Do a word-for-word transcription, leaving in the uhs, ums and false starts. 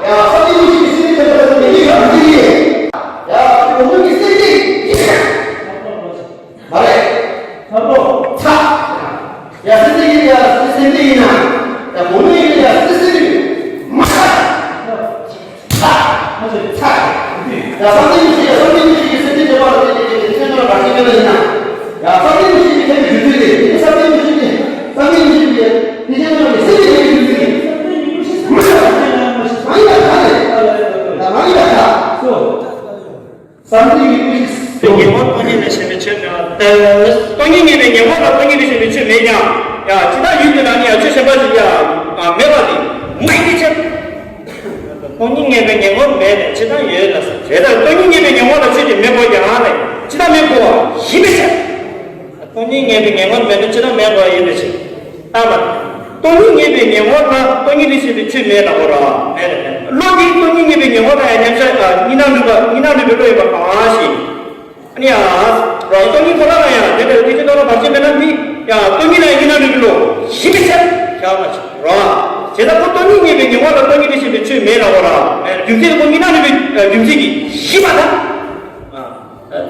ཡ། བསམ་གཏན་མི་ཤེས་པའི་སེམས་ཅན་ཐམས་ཅད་ལ་མི་དགེ་བ་མི་བྱེད་ཀྱི། ཡ། སྡུག་བསྔལ་གྱི་སེམས་ཅན་ཡིན། མ་རེད། ཚ་པོ། ཚ། ཡ། སེམས་ཅན་ཡིན་ཡ། སེམས་ཅན་ཡིན་ན། ཡ། སྡུག་བསྔལ་ཡིན་ཡ། སེམས་ཅན་ཡིན། མ་ཚ། ཚ། ཚ། ཡ། བསམ་གཏན་མི་ཤེས་ཡ། བསམ་གཏན་མི་ཤེས་ཀྱི་སེམས་ཅན་བྱེད་པ་ལ་བརྟེན་ཏེ་དེ་ཚེ་ན་བར་ཆད་ཡོད་པ་ཡིན་ན། ཡ། བསམ་གཏན་མི་ཤེས་ཀྱི་སེམས་ཀྱི་རྒྱུ་མཚན་དེ། དེ་ནི་བསམ་གཏན་མི་ཤེས་ཀྱི། བསམ་གཏན་མི་ཤེས་ཀྱི་དེ་ཚེ་ན་བར་ཆད་ཡོད་པའི་རྒྱུ་མཚན་དེ། མ་ཡ། མ་ཡ། ད་མ་ཡ། ད། བསམ་གཏན་ཡིན་པའི་ཉེ་བར་སྟོང་ཉིད་ངེས་པའི་ཉེ་བར་ལ་སྟོང་ཉིད་ལས་གཞན་པའི་ཆོས་མེད་ཀྱང་། ཡ། ཇི་ལྟར་ཡུལ་དུ་ན་ནི་ཡང་ཆོས་གཞན་པ་ཞིག་ཡོད་ཡང་། ཡ། ཇི་ལྟར་ཡུལ་དུ་ན་ནི་ཡང་ཆོས་གཞན་པ་ཞིག་ཡང་མེད་པ་དེ་མ་ཡིན་པའི་ཕྱིར། སྟོང་ཉིད་ངེས་པའི་ཉེ་བར་མེད་ནས་ཇི་ལྟར་ཡོད་ལ་ཟེར། དེ་ལྟར་སྟོང་ཉིད་ངེས་པའི་ཉེ་བར་ལ་ཆོས་ཀྱང་མེད་དགོས་ཀྱང་ལས་ཇི་ལྟར་མེད་དགོས་པ་ཡིན་པའི་ཕྱིར། སྟོང་ཉིད་ངེས་པའི་ཉེ་བར་མེད་ནས་ཇི་ལྟར་མེད་དགོས་པ་ཡིན་པའི་ཕྱིར། ཨ་མ། སྟོང་ཉིད་ངེས་པའི་ཉེ་བར་ལ་སྟོང་ཉིད་ལས་གཞན་པའི་ཆོས་མེད་ལ་གོ་ར། མེད་རེད། བློ་འདི་སྟོང་ཉིད་ངེས་པའི་ཉེ་བར་ལ་ཡང་མཉམ་གཞག་གཉིས་སྣང་ནུས་པ། གཉིས་སྣང་ནུས་པའི་བློ་ཡོད་པ་གང་ཞིག་ཨ་ནི་ཡང་། རང་སྟོང་ཉིད་ཁོ་རང་ལ་ཡང་དེ་འདྲ་དེ་ཅི་ལྟར་བར་ཆད་མེད་ན་འདི་ཡང་སྟོང་ཉིད་ལ་ཡང་གཉིས་སྣང་ནུས་པའི་བློ་ཞིག་མེད་ཚེ་བྱ་བ་ཞིག་ར། དེ་ལྟར་ཁོ་སྟོང་ཉིད་ངེས་པའི་ཉེ་བར་ལ་སྟོང་ཉིད་ལས་གཞན་པའི་ཆོས་མེད་ལ་གོ་ར། རྒྱུ་མཚན་ཁོ་གཉིས་སྣང་ནུས་པའི་རྒྱུ་མཚན་གྱིས་ཞིག་མ་ད། ཨ།